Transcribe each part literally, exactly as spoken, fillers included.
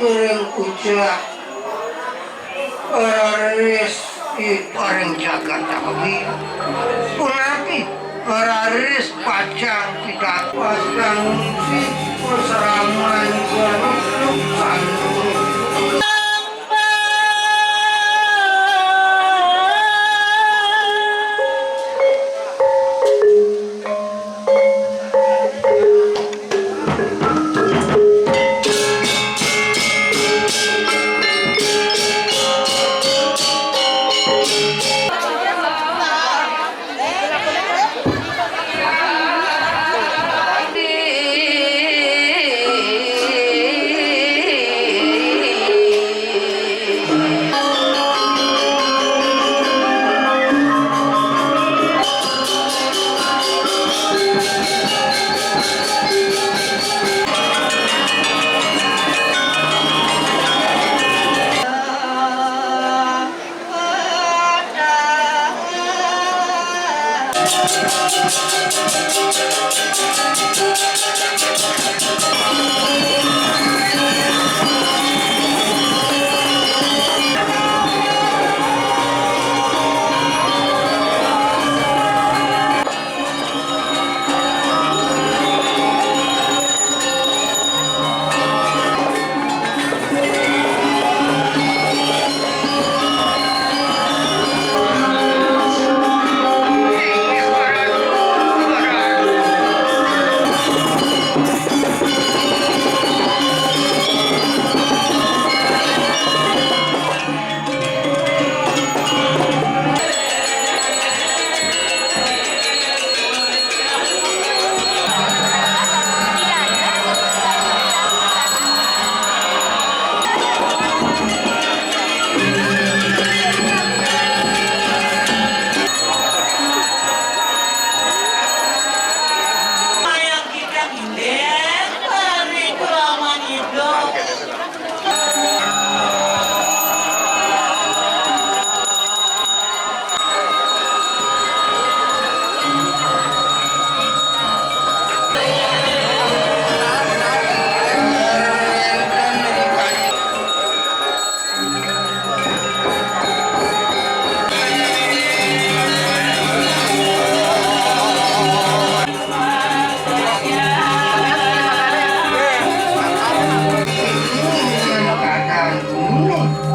Ring ucap raris id paring jagat tami. Punapi raris pacang pidat pacang si pasraman galuh santu.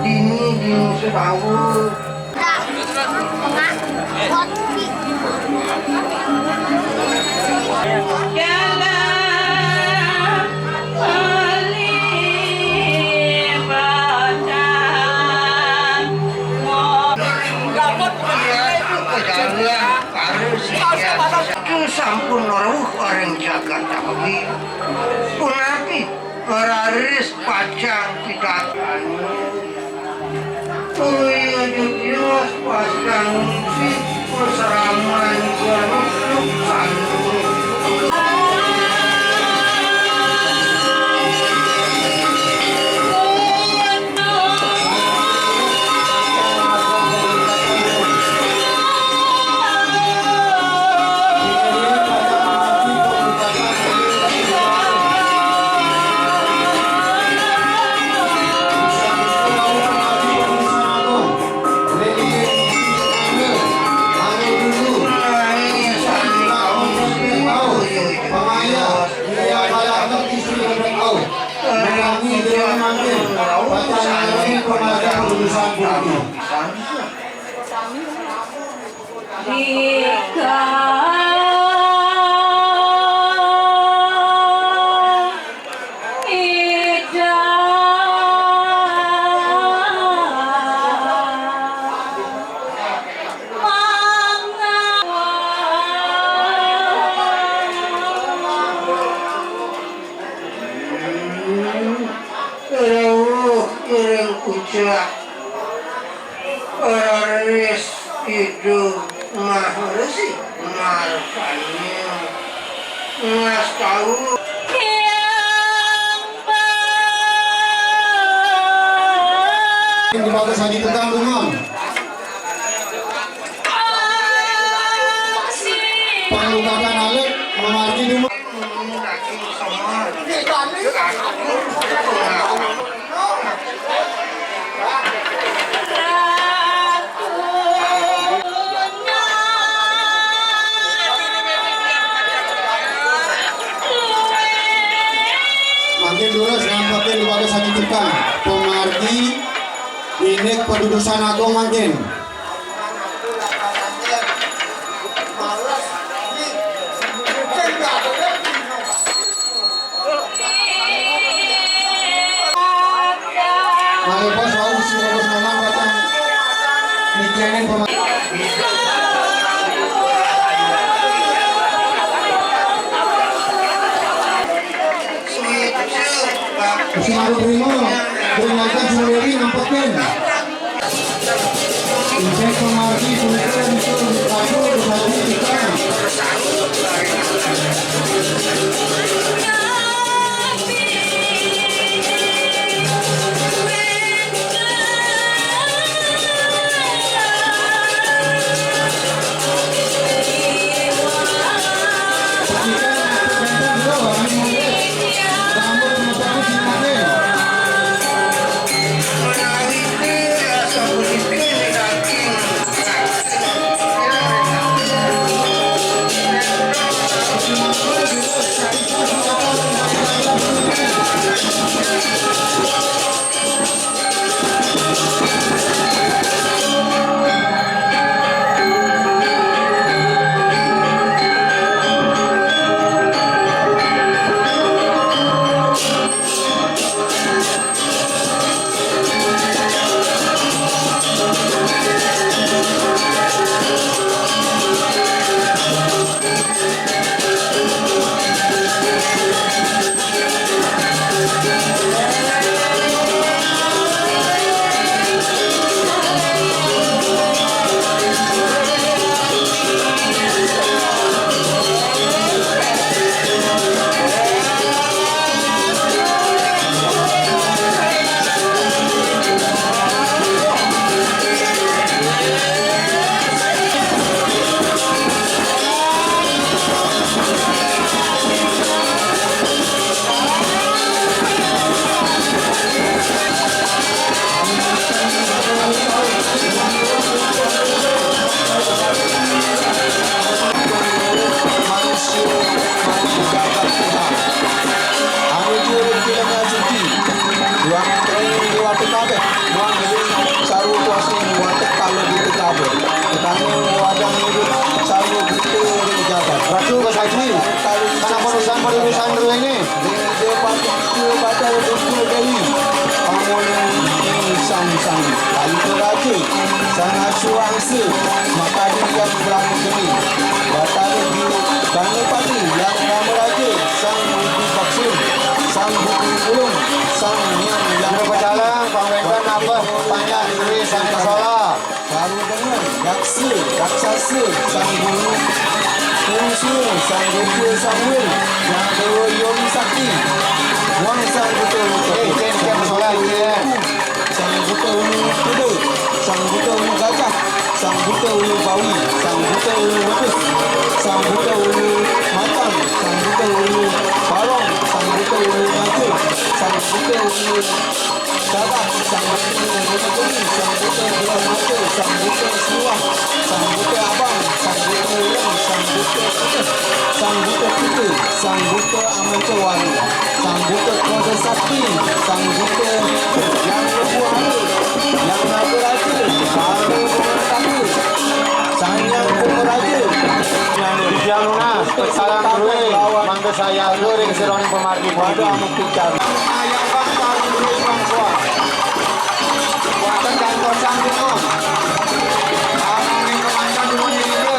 Dini, dini, dini, sampun rawuh ring jagat tami. Punapi raris pacang pidatang. Kuwi aja bias pasang si pasraman garuk santu. Rauh iring ucap raris Ida Maharesi markanya ngastau. Di bawah saji tegang, Gunung. Perlu kakak nalik, memargi dulu. Pemargi indik padudusan agung mangkin. Malih pas wau sing bagus ngomong datang. Mikianin pema-, Sing adu prima, peringakan sendiri nampakkan. Injek pemargi, kulitan, itu, satu, satu, tiga. Manusia, manusia jagat Tuhan. Anu juru kira suci. Tuhan kering di waktu kabeh. Tuhan kering saru kuasa di waktu kalau di kabeh. Petani wadang hidup saru kita di jagat. Ratu Kasaki, kalau sana perusahaan-perusahaan dulu ini. Dia patut ke batal betul dari. Pangolin ini sang-sang. Kali ke raja. Sang asuh angsa. Maka dia yang berani kini. Batal di Bani Pati yang nama raja. Sang Buku Paksun. Sang Buku Ulung. Sang Yang Yang Berpacalang, pangwekan apa? Tanya diri sang kesalah. Baru dengar, yaksa, raksasa, sang guru, kungsu, sang guru, sang wir, yang dewa yoni sakti, wang sang buta buta, eh, jen, jen, solat, ya. Sang buta ulu kuda, sang buta ulu gajah, sang buta ulu bawi, sang buta ulu wedus, sang buta ulu matang, sang buta ulu barong, sang buta ulu naga, sang buta ulu Sabah, sang buta guna guni, sang buta guna mata, sang buta seluah, sang buta abang, sang buta ulang, sang buta putih, sang buta putih, sang buta amanca wali, sang buta kuasa sakti, sang buta yang lebuh hari, yang naga raja, baru berkata, sang yang pun raja. Yang lunas, pesalang duit, mangga saya ring seroning pemargi. Waduh, amat pican. Ayah bang, baru duit, bang, suah. Buatan dan kosong, gitu. Abang ring kemancan, rumah ini, gitu.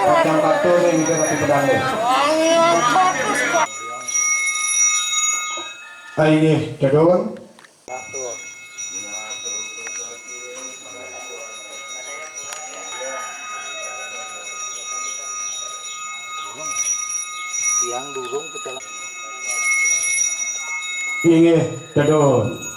Kacang batur yang kita kasih pedang deh. Ah, ini cedon. Tiang durung pecah. Inggih, cedon.